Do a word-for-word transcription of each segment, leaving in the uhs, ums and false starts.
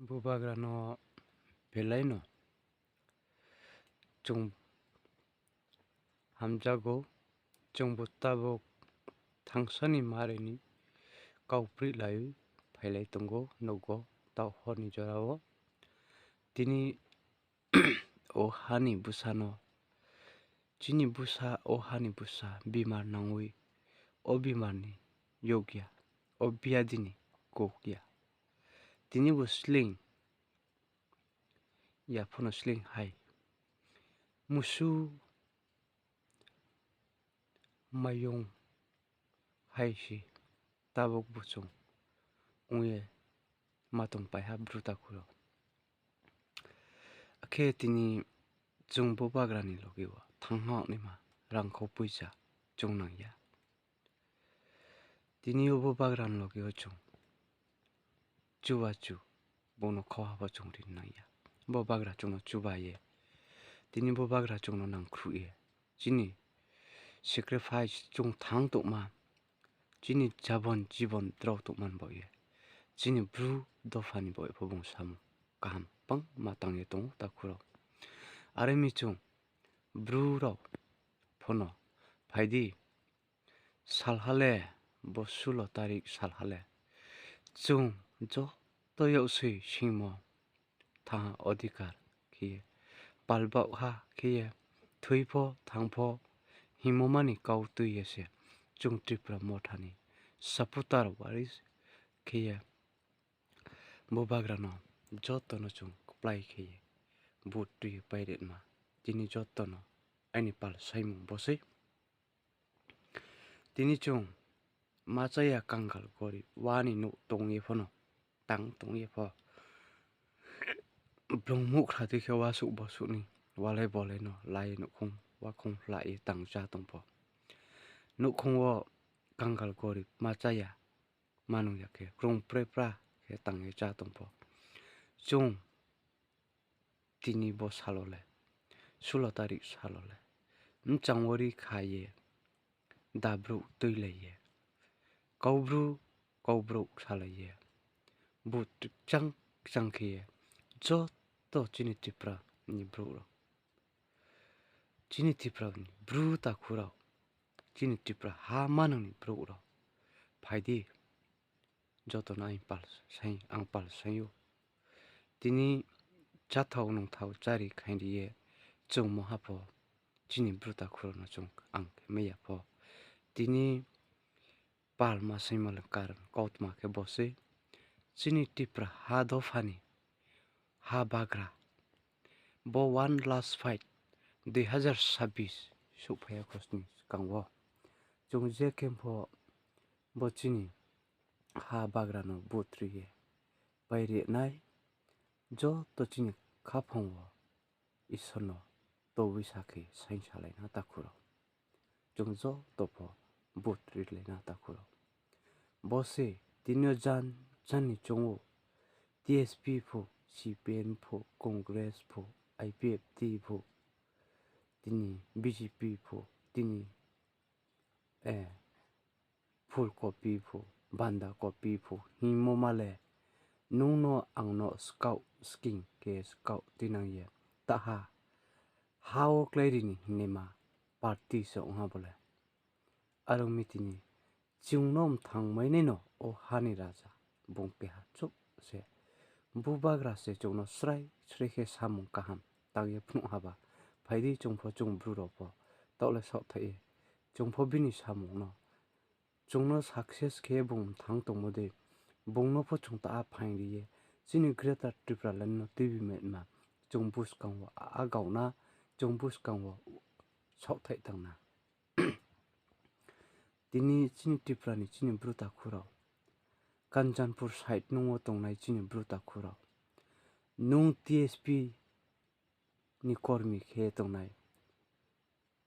Bubagra no belai no chung hamjago, chungbu tabuk thanngsa ni mare ni kau pri lai phailai tongo, nugo, taoh hor ni jora wo. Tini o ha ni bsa no, chini bsa, o ha ni bsa bimar nangwi, o bimar ni yokya, o biadi ni kokya. Tini bo sleing ya pho no sleing hai. Musu mayung hai se tabuk bo chung ong ye ma tongpai ha bru takhu rao. Akhe tini chung bubagra ni loge wo thanng ha naima rangkhou poicha chung nang ya. Tini yo bubagra ni loge wo chung chubachu, bung no khau ha pho chung ri nang ya. Bubagra chung no chuba ye, tini bubagra chung no nangkhruh ye, chini sacrifice chung thanng tongma, chini jabon jibon drao tongma ni baoh ye, chini bru dopha ni baoh ye pho bung samung kaham bangma tang ye tong ou takhu rao. Are mi chung bru rao pho no phai di, salha le, bo sulo tarik salha le, chung joto yaksoi singmo thanng ha odhikar khe ye, pal baoh ha khe ye, thoi pho thanng pho hingmo ma ni kau tui ye se, chung Tipra Motha ni supporter waris khe ye, bubagra no joto no chung kplái khe ye vote tui ye pairitma. Tini joto no aini pal saimung bo sei. Tini chung ma chaya kangal gorib, wa ni nouh tong ye pho no, tang tong ye pho, blung muhkhra tui khe wasuh bosuh ni walai bolai no la ye nouhkhong wakhong hla ye tang chá tong pho, nouhkhong wo kangal gorib ma chaya, ma nung ya khe krung prepra khe tang ye chá tong pho, chung tini bo salo le, sulo tarik salo le, mchang wo ri kha ye, dabrouh tuilai ye, kaubru kaubrouh salai ye, vote kchang kchang khe ye, joto chini Tipra ni brouh rao, chini Tipra ni bru takhu rao, chini Tipra ha manang ni brouh rao, phai di, joto no ang pal saing ou. Tini cháthao nungthao chári khaingri ye chungmo ha pho, chini bru takhu rao no chung ang khe mai ya pho. Tini palma saingmo le karon kautma khe bo sei, chini Tipra ha dopha ni ha bagra, bo one last fight, dui hazar sabbis souhphai ya khosning skang wo, chung je khe pho bo chini ha bagra no vote ri ye pairi nai, joto chini khaphang wo Isor no tobui sa khe saingsalai na takhu rao. Chung joto pho vote rilai na takhu rao. Bo se tini yo jan jan ni choung ou, T S P pho, C P M pho, Congress pho, I P F T pho, tini B J P pho, tini phulkopi pho, bandakopi pho hingmo ma le, nung no ang no skaoh sking khe skaoh tuinang ye, taha ha wo kláiri ni hingnaima party se ong ha bo le. Are ong mi tini chung no mthang mai nai no o ha ni raja, bung keha chouh se. Bubagra se chung no srai srai khe samung kaham tang ye phnuh haba. Phai di chung pho chung bru rao pho taoh le saohthaih ye, chung pho bini samung no, chung no success khe bung mthang tongmo dei, bung no pho chung ta a phaing ri ye, chini Greater Tipraland no tuibi mai ma, chung buskang wo agao na, chung buskang wo saohthaih tang na. Tini chini Tipra ni chini bru takhu rao, Kanchanpur side nung wo tongnai chini bru takhu rao, nung T S P ni kormi khe tongnai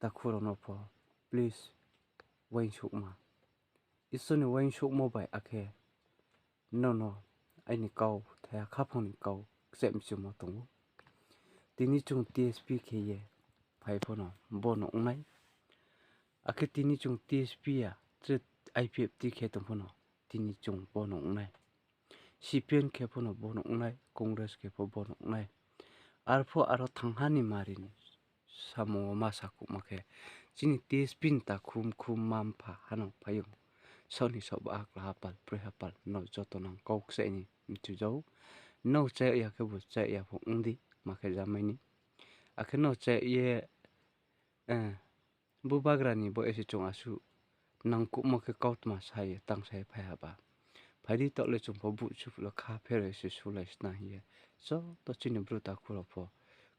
takhu rao no pho, please, uaingsouhma, Isor ni uaingsouhmo bai akhe nono aini kau thaiha khaphang ni kau kchemchimo tong ou. Tini chung T S P khe ye phai pho no bo no ong nai. Akhe tini chung T S P ya, tre I P F T khe tong pho no, tini chung bo no ong nai. CPM khe pho no bo nuh nai, Congress khe pho bo nuh nai. Arphuh aro thangha ni mari ni samung wo ma sakhouhma khe, chini TSP ni takhu mkhu mma mpha hanang phaiyong, saoh ni saoh ba akla ha pal, broi ha pal, no joto nang kau kchaih ni mchu jau. Nrao chayag ya khebu chayag ya pho ong di, ma khe jamai ni. Akhe nrao chayag ye, bubagra ni bo ese chung asuh nangkuhmo khe kautma sa ye tang sa ye phai haba. Phai di taoh le chung pho vote suphuh le kha pheroi se sulai sna hing ye. Joto chini bru takhu rao pho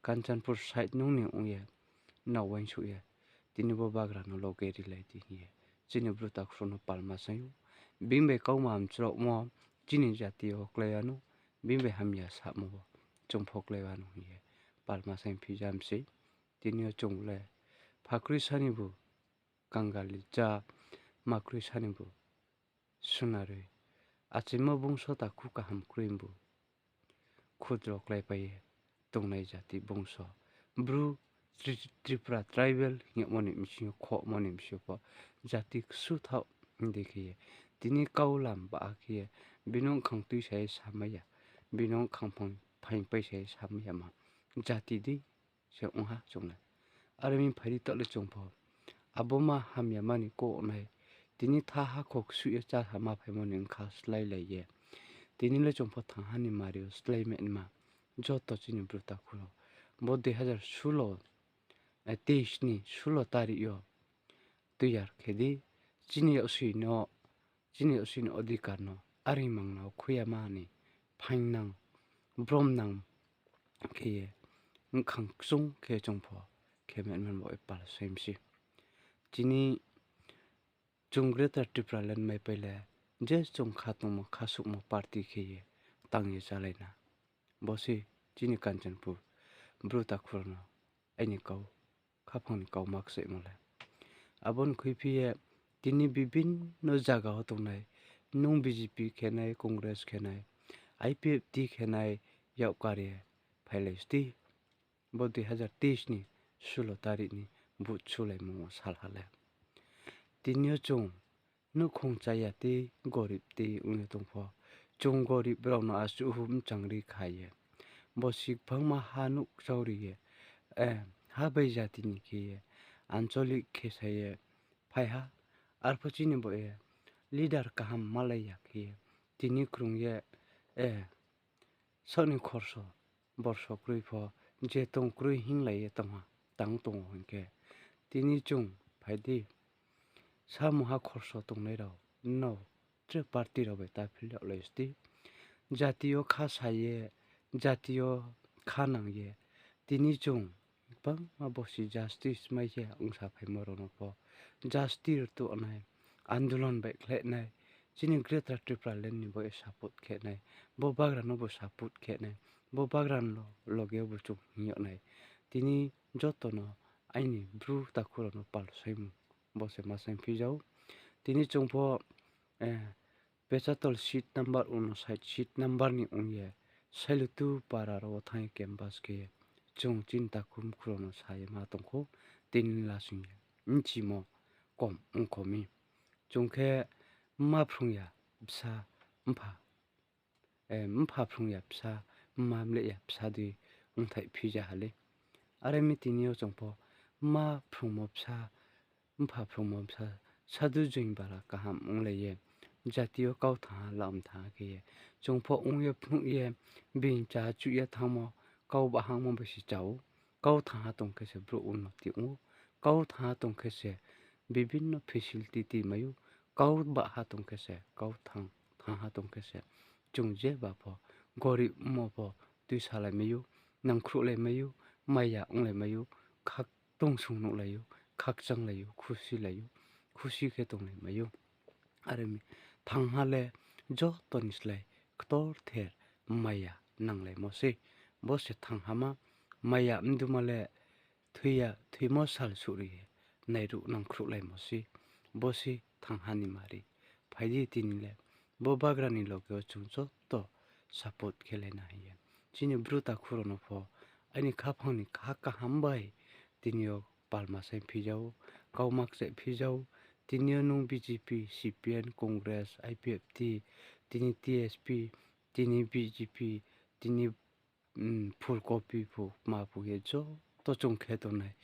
Kanchanpur side nung ni ong ye, nrao uaingsouh ye, tini bo bagra no loge rilai di hing ye chini bru takhu rao no palma saing ou. Bini bai kauma mchraohmo chini jati yo klái wanou, bini bai hamya samo wo chung pho klái wanou hing ye palma saing phi ja mi sei. Tini yo chung le phakroi sa ni bu kangal ja, makroi sa ni bu sunaroi. Achaimo bungso takhu kaham kroi bu khudro kláipai ye tongnai jati bungso. Bru Tri-, Tripura tribal hing yagmo ni bsing yo, khohmo ni bsing yo pho jati ksu thaoh hing di khe ye, tini kau lam ba khe ye, bini nkhang tuisa ye samai ya, bini nkhang phaing, phaingpai sa ye samai ya ma jati di se ong ha chung le. Are mi phai di taoh le chung pho abo ma hamya ma ni kouh nai, tini tha hakhor ksuh ye chá ha ma phaimo ni bkha sláilai ye, tini le chung pho thangha ni mari yo slái ma nma, joto chini bru takhu rao bo dui hazar sulo, eh, teis ni sulo tarik yo tuiyar khe di, chini yaksi no, chini yaksi ni odhikar no, are mang no khui ya ma ni phaingnang, bromnang khe ye, bkhang kchung khe chung pho khe ma nma bo ye pal saing mi sei. Chini chung Greater Tipraland maipai le, je chung kha tongmo, kha suhmo party khe ye tang ye chálai na. Bo se chini Kanchanpur bru takhu rao no aini kau, khaphang ni kau ma kchaihmo le. Abo ni khuiphi ye tini bibinno zaga wo tongnai, nung BJP khe nai, Congress khe nai, IPFT khe nai, yak kar ye phailai sti. Bo dui hazar teis ni sulo tarik ni vote sulaimung wo sal ha le. Tini yo chung nouhkhong chaya tei gorib tei ong ye tong pho, chung gorib rao no asuh hu mchangri kha ye, bosi gbangma ha nouh kchauri ye, eh, ha bai jati ni khe ye, ancholic khe sa ye phai ha. Arphuh chini bo ye leader kaham malai ya khe ye, tini krung ye, eh, saoh ni khorso, borso kroi pho, je tong kroi hinglai ye tong ha, tang tong ou hing khe, tini chung phai di, samung ha khorso tongnai rao no tre party rao bai ta phil yaglai sti. Jati yo kha sa ye, jati yo kha nang ye, tini chung gbangma bosi justice mai khe ong saphaimo rao no pho justice rtuh nai, andolon bai khlai nai, chini Greater Tipraland ni bo ye support khe nai, bo bagra no bo support khe nai, bo bagra no loge bo chung hing yag nai. Tini joto no aini bru takhu rao no pal saingmo bo se ma saing phi jau. Tini chung pho, eh, Pechatol seat number unosait seat number ni ong ye, Sailutu para rao wo thanng ye canvass khe ye, chung chini takhu mkhu rao no sa ye ma tong khou, tini lasing ye, bchimo kom ong kho mi. Chung khe mma phrung ya bsa, mpha, eh, mpha phrung ya bsa, mma mleh ya bsa dei ongthaih phi ja ha lei. Are mi tini yo chung pho mma phrungmo bsa, mpha phrungmo bsa, sadu joing bala kaham onglai ye, jati yo kau thanng ha, lam thanng ha khe ye, chung pho ong ye phnuh ye, being chá chuh ye thanngmo, kau bahangmo bai se chá ou, kau thanng ha tong khe se brouh unnoti ong ou, kau thanng ha tong khe se bibinno facility ti mai ou, kau bah ha tong khe se, kau thanng, thanng ha tong khe se, chung jeba pho, gorib mo pho, tuisalai mai ou, nangkhruhlai mai ou, maya onglai mai ou, khaktongsung nuhlai ou, khakchanglai ou, khusi lai ou, khusi khe tonglai mai ou. Are mi, thangha le joto ni slái ktorther maya nanglaimo sei. Bo se thanghama, maya mduma le thoi ya, thoimo sal suh ri ye nairuh nangkhruhlaimo sei. Bo se thangha ni mari. Phai di tini le, bo bagra ni loge wo chung joto support khe lai na hing ye. Chini bru takhu rao no pho, aini khaphang ni kha kaham bai tini yo palma saing phi ja ou, kau ma kchaih phi ja ou, tini yo nung BJP, CPM, Congress, IPFT, tini TSP, tini B J P, tini, mm, phulkopi phu, kma phu ye joto chung khe tongnai.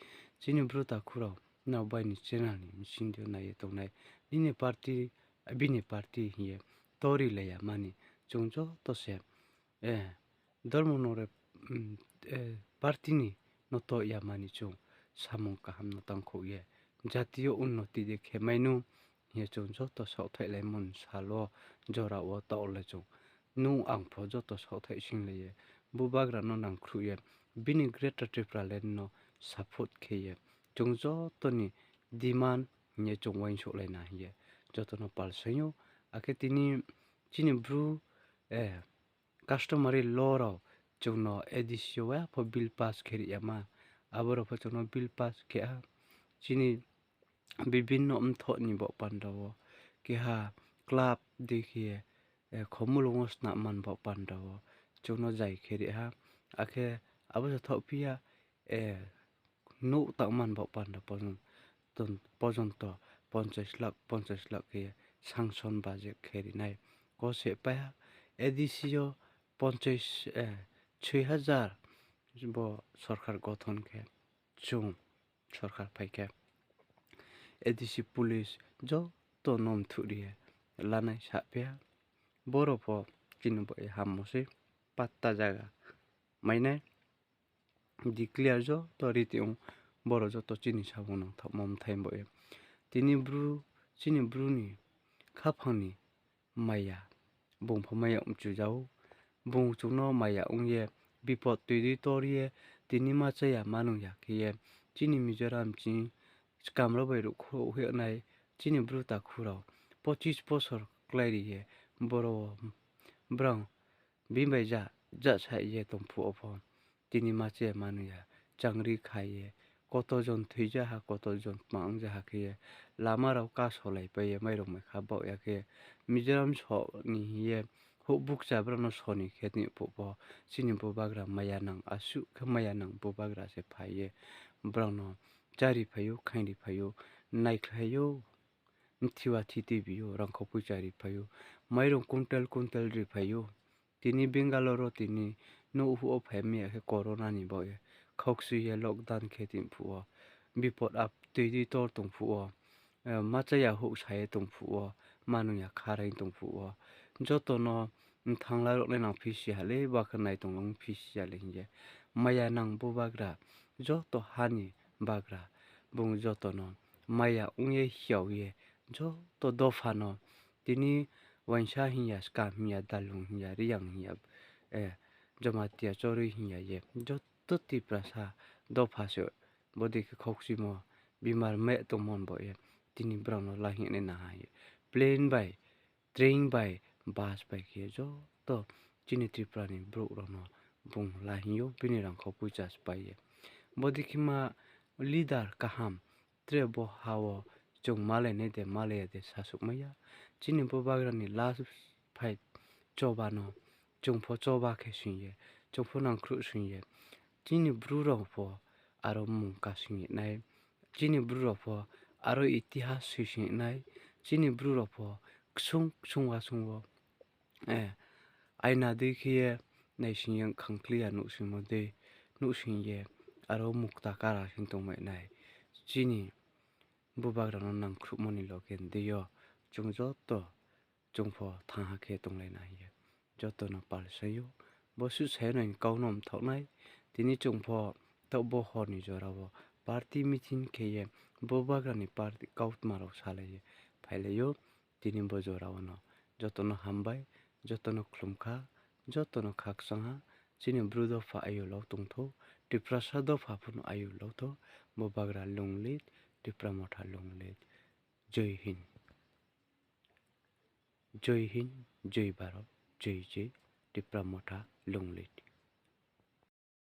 Chini Bru takhu rao, nrao bai ni channel ni bsing di yo nai ye tongnai. Nini party, bini party hing ye tori lai ya mani. Chung joto se, eh, dormo no re, mm, eh, party ni no to ya mani chung samung kaham no tangkhouh ye. Jati yo unnoti de khe mai nu hing ye chung joto saohthaihlaimo ni sal wo jora wo taoh le chung. Nung ang pho joto saohthaih singlai ye, bubagra no nangkhruh ye, bini Greater Tipraland no support khe ye, chung joto ni demand hing ye chung uaingsouhlaina hing ye, joto no palsaing ou. Akhe tini chini Bru, eh, customary law rao chung no A D C yo wa pho bill pass khe ri ya ma, abo rao pho chung no bill pass khe ha. Chini bibhinno mthoh ni baoh panda wo, keha club dei khe ye, eh, khomulung wo snam man baoh panda wo chung no zai khe ri ha. Akhe abo se thaohphi ya, eh, nouh tangman baoh panda pojon-, ton-, pojonto ponchais lakh, ponchais lakh khe ye sanction budget khe ri nai. Kose pai ha, A D C yo ponchais, eh, soi hajar bo sorkar gothon khe chung sorkar phai khe A D C police joto no mthuh ri ye lanai saphi ha. Boro pho chini bo ye hammo sei patta zaga mainai declare joto riti ong, boro joto chini samung nangthaohmo mthai bo ye. Tini Bru, chini Bru ni khaphang ni maya, bung pho maya mchu ja ou. Bung chung no maya ong ye, bipot toi dei tor ye, tini ma chaya ma nung ya khe ye, chini Mizoram chini skam rao bai ruhkhouh hoih nai, chini Bru takhu rao pochis bosor klái ri ye, boro brang bini bai ja, ja sa ye tong phuh wo pho, tini ma chaya ma nung ya, changri kha ye, koto jon thoi ja ha, koto jon tma ong ja ha khe ye, lama rao kasolaipai ye, mairung mai kha baoh ya khe, Mizoram so ni hing ye, houhbukcha brao no so ni khe tini phuh pho, chini bubagra maya nang, asuh khe maya nang bubagra se phai ye, brao no chári phai ou, khaingri phai ou, naikhlai ou, mthiwa thi tuibi ou, rangkhou poicha ri phai ou, mairung kuntel kuntel ri phai ou. Tini Bangalore wo tini nouh huh wo phai mi ya khe corona ni baoh ye, khaukchui ye lockdown khe tini phuh wo, bipot ap toi dei tor tong phuh wo, eh, ma chaya houh sa ye tong phuh wo, ma nung ya kharai tong phuh wo, joto no mthangla rao nai nang phisi ha le, ba khe nai tong nang phisi ya le hing ye. Maya nang bubagra, joto ha ni bagra, bung joto no maya ong ye hiao ye, joto dopha no, tini uaingsa hing ya, skam hing ya, dalung hing ya, Reang hing ya, eh, Jamatia, Choroi hing ya ye, joto Tiprasa dopha se bodei khe khaukchuimo bimar meh tongmo ni baoh ye, tini brao no la hing nai na ha ye. Plane bai, train bai, bus bai khe joto chini Tripura ni brouh rao no bung la hing ou, bini rangkhou poicha se pai ye. Bodei khe ma leader kaham, tre bo ha wo chung malai nai de, malai ya de sasuhmai ya. Chini bubagra ni last fight choba no chung pho choba khe sing ye, chung pho nangkhruh sing ye. Chini Bru rao pho aro mung kasing ye nai. Chini Bru rao pho aro itihas soising ye nai. Chini Bru rao pho ksung ksung wasung wo, eh, aina dei khe ye naising ye khangkli ya nuhsingmo dei, nuhsing ye aro mukta kara sing tongmai nai. Chini bubagra no nangkhruhmo ni loge dei yo chung joto chung pho thanngha khe tonglai na hing ye joto no palsai ou. Bo suhsai nai ni kau no mthaoh nai. Tini chung pho taoh bo hor ni jora wo party meeting khe ye bubagra ni party kautma rao salai ye phailai ou. Tini bo jora wo no joto no hambai, joto no khlum kha, joto no khakchang ha. Chini Bru dopha ayu lau tong thou, Tiprasa dopha pho no ayu lau thou. Bubagra long live, Tipra Motha long live. Jai Hind. Jai Hind, Jai Bharot, Jai Jai, Tipra Motha long live.